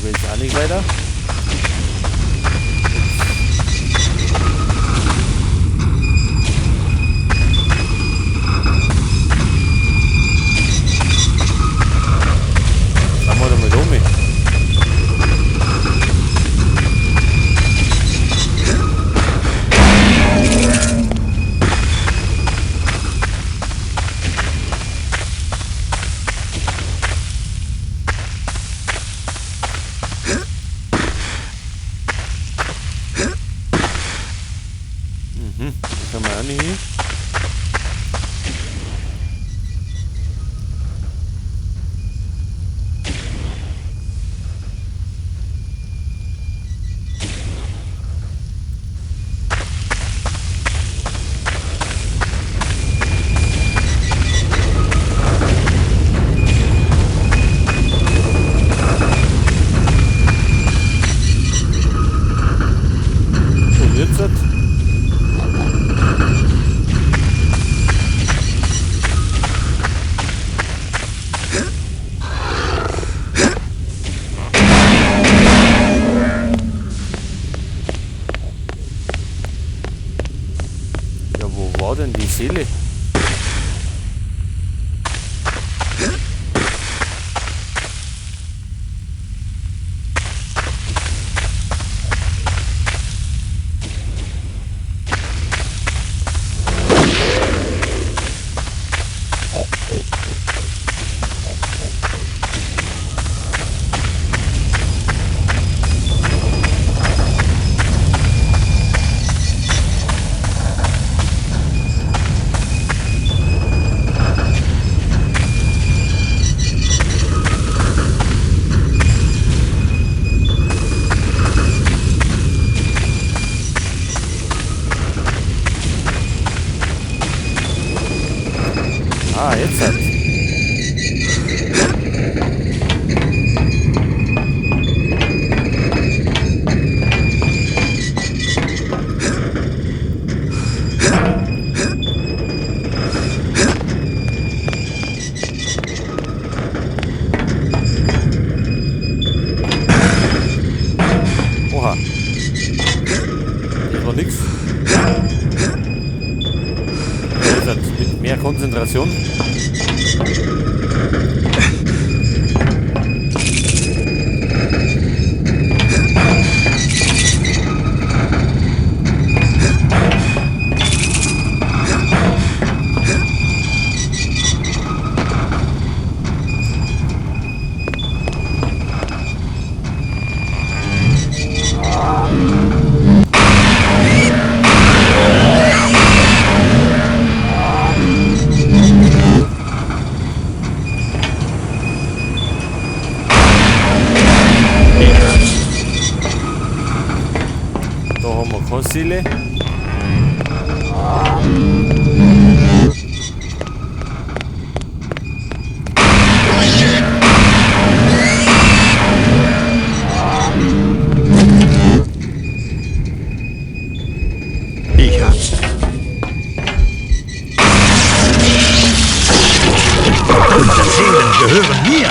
geht's auch nicht weiter. Schauen wir doch mal da mit. Mhm, da können wir auch nicht hin. Und jetzt? Ja, wo war denn die Seele? Ah, jetzt halt. Oha. Das war nix. Jetzt halt mit mehr Konzentration. Da haben wir keine Seele. Ich hab's. Unsere Seelen gehören mir.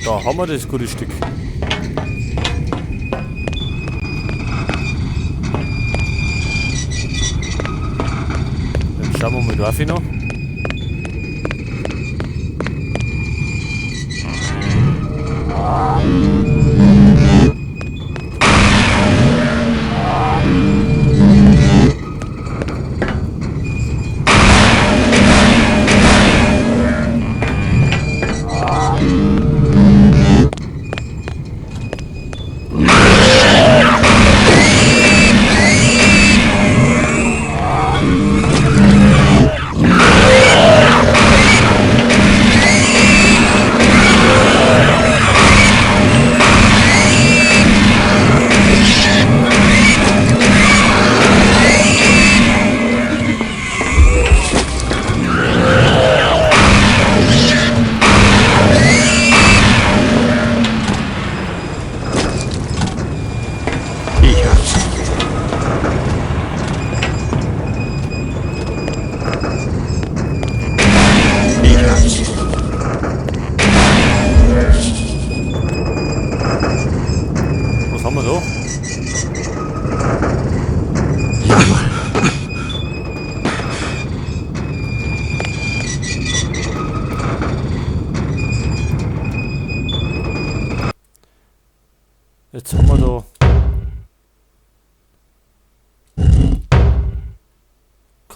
Da haben wir das gute Stück. Dann schauen wir mal drauf noch.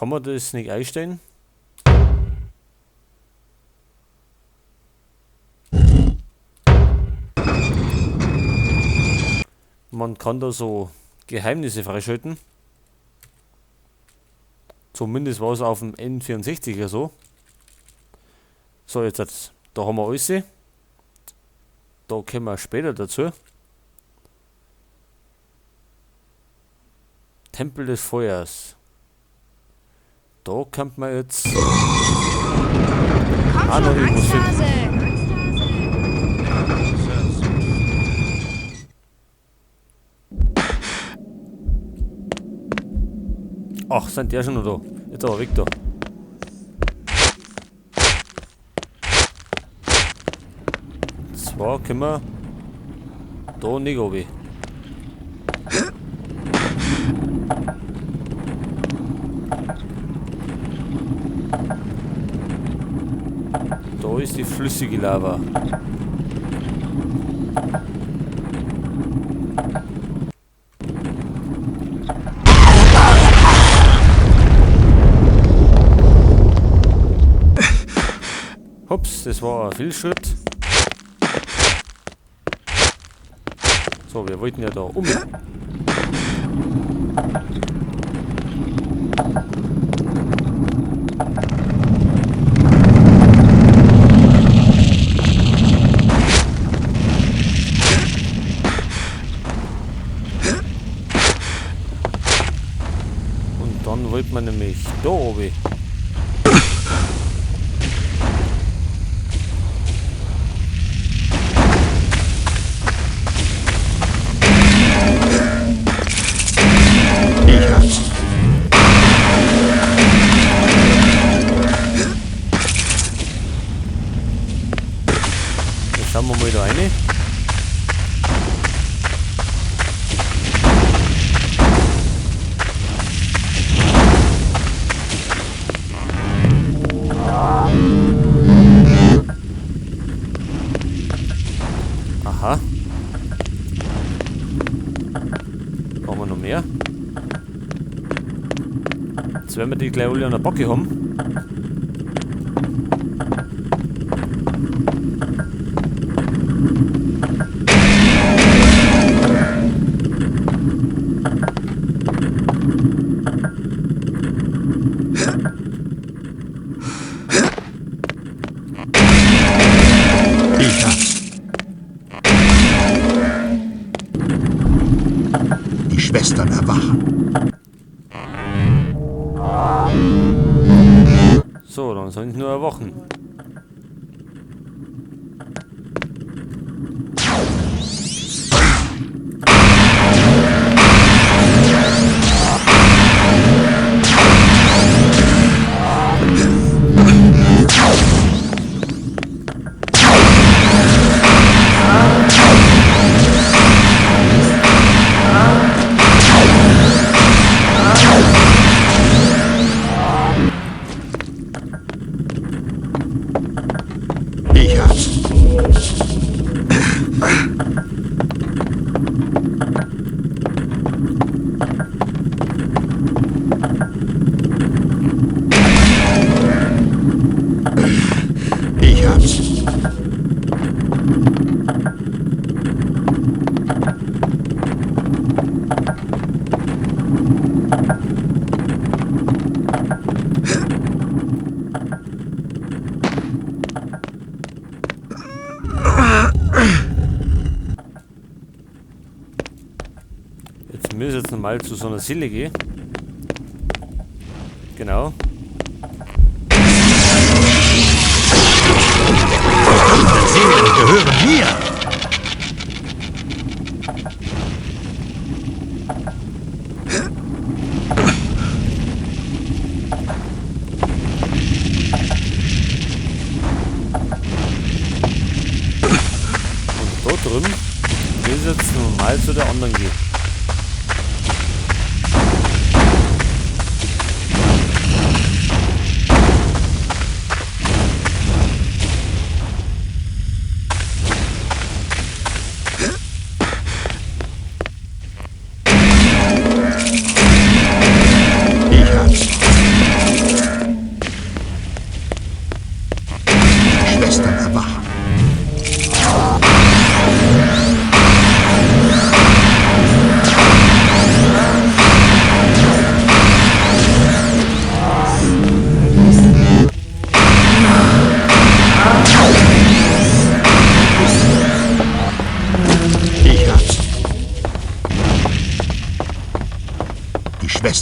Kann man das nicht einstellen? Man kann da so Geheimnisse freischalten. Zumindest war es auf dem N64er so. So, jetzt hat's. Da haben wir alles. Da kommen wir später dazu. Tempel des Feuers. Da kommt man jetzt. Komm Ah, noch schon, irgendwas finden. Angsthase! Ach, sind der schon noch da? Jetzt aber weg da. Zwar können wir da nicht runter. Da ist die flüssige Lava. Hops, das war ein Fehlschritt. So, wir wollten ja da um. Und dann wollte man nämlich da oben. Ich hab's. Jetzt schauen wir mal da rein. Aha. Brauchen wir noch mehr? Jetzt werden wir die gleich alle an der Backe haben. Ich hab's. Die Schwestern erwachen. So, dann sollen sie nur erwachen. Ich hab's. Ich hab's. Jetzt müssen wir jetzt nochmal zu so einer Sille gehen. Genau. Die Seelen gehören mir. Und da drüben müssen wir jetzt normal zu der anderen gehen. Ich hab's.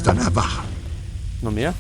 Schwestern erwachen. Noch mehr?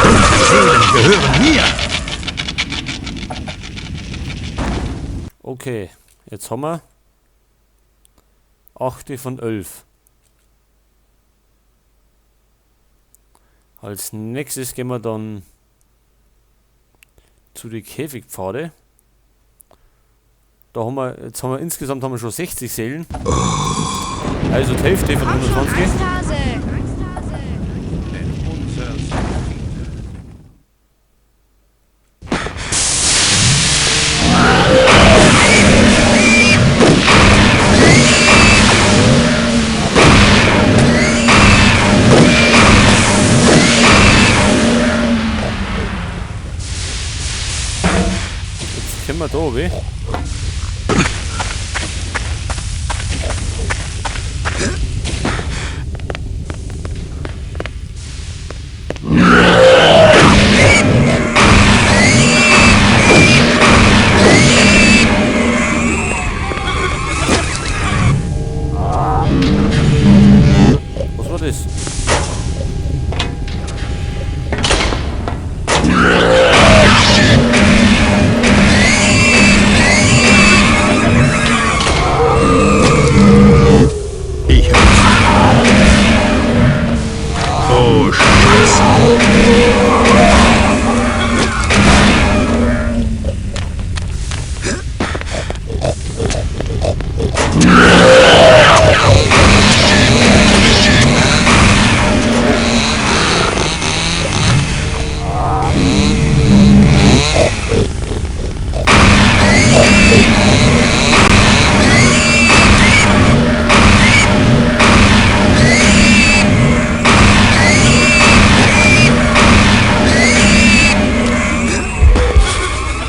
Dunkle Seelen gehören mir. Okay, jetzt haben wir 8 von 11. Als nächstes gehen wir dann zu den Käfigpfade. Da haben wir, jetzt haben wir insgesamt haben wir schon 60 Seelen. Also die Hälfte von Komm schon, 120. Eishase! Jetzt können wir da, weh.